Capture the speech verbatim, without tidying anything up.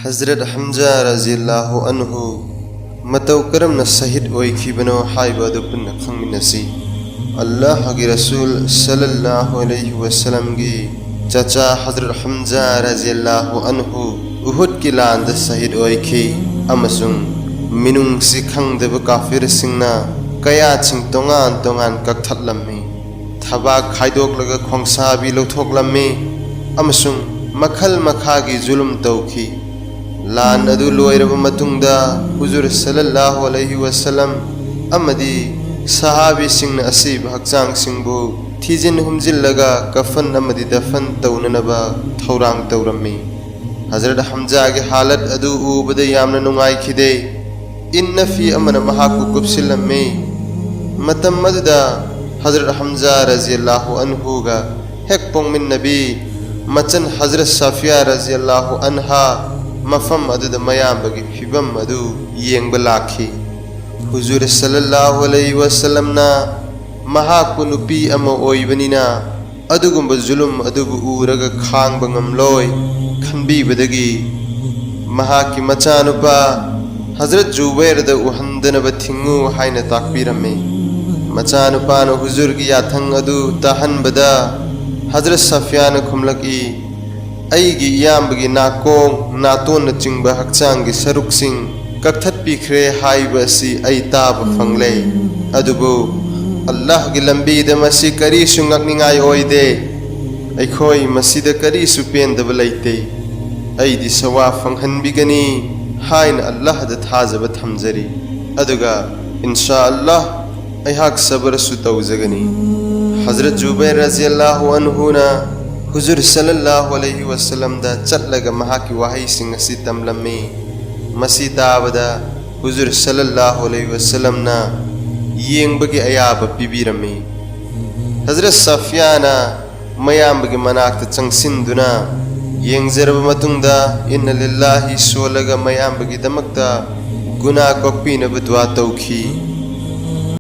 ꯍꯖꯔꯠ ꯍꯝꯖꯥ ꯔꯖꯤꯌꯜꯂꯥꯍꯨ ꯑꯟꯍꯨ ꯃꯇꯧ ꯀꯔꯝꯅ ꯁꯍꯤꯗ ꯑꯣꯏꯈꯤꯕꯅꯣ ꯍꯥꯏꯕ ꯑꯗꯨ ꯄꯨꯟꯅ ꯈꯪꯃꯤꯟꯅꯁꯤ꯫ ꯑꯜꯂꯥꯍꯒꯤ ꯔꯁꯨꯜ ꯁꯜꯂꯜꯂꯥꯍꯨ ꯑꯂꯩꯍꯤ ꯋꯁꯜꯂꯝꯒꯤ ꯆꯆꯥ ꯍꯖꯔꯠ ꯍꯝꯖꯥ ꯔꯖꯤꯌꯜꯂꯥꯍꯨ ꯑꯟꯍꯨ ꯎꯍꯨꯗꯀꯤ ꯂꯥꯟꯗ ꯁꯍꯤꯗ ꯑꯣꯏꯈꯤ, ꯑꯃꯁꯨꯡ ꯃꯤꯅꯨꯡꯁꯤ ꯈꯪꯗꯕ ꯀꯥꯐꯤꯔꯁꯤꯡꯅ ꯀꯌꯥꯠꯁꯤꯡ ꯇꯣꯉꯥꯟ ꯇꯣꯉꯥꯟ ꯀꯛꯊꯠꯂꯝꯃꯤ, ꯊꯕꯥꯛ ꯈꯥꯏꯗꯣꯛꯂꯒ ꯈꯣꯡꯁꯥꯕꯤ ꯂꯧꯊꯣꯛꯂꯝꯃꯤ, ꯑꯃꯁꯨꯡ ꯃꯈꯜ ꯃꯈꯥꯒꯤ ꯖꯨꯂꯨꯝ ꯇꯧꯈꯤ꯫ ꯂꯥꯟ ꯑꯗꯨ ꯂꯣꯏꯔꯕ ꯃꯇꯨꯡꯗ ꯍꯨꯖꯨꯔ ꯁꯜꯂꯜꯂꯥꯍꯨ ꯑꯂꯩꯍꯤ ꯋꯁꯜꯂꯝ ꯑꯃꯗꯤ ꯁꯍꯥꯕꯤꯁꯤꯡꯅ ꯑꯁꯤꯕ ꯍꯛꯆꯥꯡꯁꯤꯡꯕꯨ ꯊꯤꯖꯤꯟ ꯍꯨꯝꯖꯤꯜꯂꯒ ꯀꯐꯟ ꯑꯃꯗꯤ ꯗꯐꯟ ꯇꯧꯅꯅꯕ ꯊꯧꯔꯥꯡ ꯇꯧꯔꯝꯃꯤ꯫ ꯍꯖꯔꯠ ꯍꯝꯖꯥꯒꯤ ꯍꯥꯂꯠ ꯑꯗꯨ ꯎꯕꯗ ꯌꯥꯝꯅ ꯅꯨꯡꯉꯥꯏꯈꯤꯗꯦ꯫ ꯏꯟꯅꯐꯤ ꯑꯃꯅ ꯃꯍꯥꯛꯄꯨ ꯀꯨꯞꯁꯤꯜꯂꯝꯃꯤ꯫ ꯃꯇꯝ ꯑꯗꯨꯗ ꯍꯖꯔꯠ ꯍꯝꯖꯥ ꯔꯖꯤꯌꯜꯂꯥꯍꯨ ꯑꯟꯍꯨꯒ ꯍꯦꯛ ꯄꯣꯛꯃꯤꯟꯅꯕꯤ ꯃꯆꯟ ꯍꯖꯔꯠ ꯁꯥꯐꯤꯌꯥ ꯔꯖꯤꯌꯜꯂꯥꯍꯨ ꯑꯟꯍꯥ ꯃꯐꯝ ꯑꯗꯨꯗ ꯃꯌꯥꯝꯕꯒꯤ ꯐꯤꯕꯝ ꯑꯗꯨ ꯌꯦꯡꯕ ꯂꯥꯛꯈꯤ꯫ ꯍꯨꯖꯨꯔ ꯁꯜꯂꯜꯂꯥꯍꯨ ꯑꯂꯩꯍꯤ ꯋꯁꯜꯂꯝꯅ ꯃꯍꯥꯛꯄꯨ ꯅꯨꯄꯤ ꯑꯃ ꯑꯣꯏꯕꯅꯤꯅ ꯑꯗꯨꯒꯨꯝꯕ ꯖꯨꯂꯨꯝ ꯑꯗꯨꯕꯨ ꯎꯔꯒ ꯈꯥꯡꯕ ꯉꯝꯂꯣꯏ ꯈꯟꯕꯤꯕꯗꯒꯤ ꯃꯍꯥꯛꯀꯤ ꯃꯆꯥꯅꯨꯄꯥ ꯍꯖꯔꯠ ꯖꯨꯕꯩꯔꯗ ꯎꯍꯟꯗꯅꯕ ꯊꯤꯡꯉꯨ ꯍꯥꯏꯅ ꯇꯥꯛꯄꯤꯔꯝꯃꯤ꯫ ꯃꯆꯥꯅꯨꯄꯥꯅ ꯍꯨꯖꯨꯔꯒꯤ ꯌꯥꯊꯪ ꯑꯗꯨ ꯇꯥꯍꯟꯕꯗ ꯍꯖꯔꯠ ꯁꯐꯤꯌꯥꯅ ꯈꯨꯝꯂꯛꯏ, "ꯑꯩꯒꯤ ꯏꯌꯥꯝꯕꯒꯤ ꯅꯥꯀꯣꯡ, ꯅꯥꯇꯣꯟꯅꯆꯤꯡꯕ ꯍꯛꯆꯥꯡꯒꯤ ꯁꯔꯨꯛꯁꯤꯡ ꯀꯛꯊꯠꯄꯤꯈ꯭ꯔꯦ ꯍꯥꯏꯕ ꯑꯁꯤ ꯑꯩ ꯇꯥꯕ ꯐꯪꯂꯦ꯫ ꯑꯗꯨꯕꯨ ꯑꯜꯂꯥꯍꯒꯤ ꯂꯝꯕꯤꯗ ꯃꯁꯤ ꯀꯔꯤꯁꯨ ꯉꯛꯅꯤꯡꯉꯥꯏ ꯑꯣꯏꯗꯦ꯫ ꯑꯩꯈꯣꯏ ꯃꯁꯤꯗ ꯀꯔꯤꯁꯨ ꯄꯦꯟꯗꯕ ꯂꯩꯇꯦ꯫ ꯑꯩꯗꯤ ꯁꯋꯥ ꯐꯪꯍꯟꯕꯤꯒꯅꯤ ꯍꯥꯏꯅ ꯑꯜꯂꯥꯍꯗ ꯊꯥꯖꯕ ꯊꯝꯖꯔꯤ꯫ ꯑꯗꯨꯒ ꯏꯟꯁꯥ ꯑꯜꯂꯥꯍ ꯑꯩꯍꯥꯛ ꯁꯕꯔꯁꯨ ꯇꯧꯖꯒꯅꯤ꯫" ꯍꯖꯔꯠ ꯖꯨꯕꯩꯔ ꯔꯖꯤꯌꯜꯂꯥꯍꯨ ꯑꯟꯍꯨꯅ ꯍꯨꯖꯨꯔ ꯁꯜꯂꯜꯂꯥꯍꯨ ꯑꯂꯩꯍꯤ ꯋꯁꯜꯂꯝꯗ ꯆꯠꯂꯒ ꯃꯍꯥꯛꯀꯤ ꯋꯥꯍꯩꯁꯤꯡ ꯑꯁꯤ ꯇꯝꯂꯝꯃꯤ꯫ ꯃꯁꯤ ꯇꯥꯕꯗ ꯍꯨꯖꯨꯔ ꯁꯜꯂꯜꯂꯥꯍꯨ ꯑꯂꯩꯍꯤ ꯋꯁꯜꯂꯝꯅ ꯌꯦꯡꯕꯒꯤ ꯑꯌꯥꯕ ꯄꯤꯕꯤꯔꯝꯃꯤ꯫ ꯍꯖꯔꯠ ꯁꯐꯤꯌꯥꯅ ꯃꯌꯥꯝꯕꯒꯤ ꯃꯅꯥꯛꯇ ꯆꯪꯁꯤꯟꯗꯨꯅ ꯌꯦꯡꯖꯔꯕ ꯃꯇꯨꯡꯗ, "ꯏꯟꯅ ꯂꯤꯜꯂꯥꯍꯤ" ꯁꯣꯜꯂꯒ ꯃꯌꯥꯝꯕꯒꯤꯗꯃꯛꯇ ꯒꯨꯅꯥ ꯀꯣꯛꯄꯤꯅꯕ ꯗꯨꯋꯥ ꯇꯧꯈꯤ꯫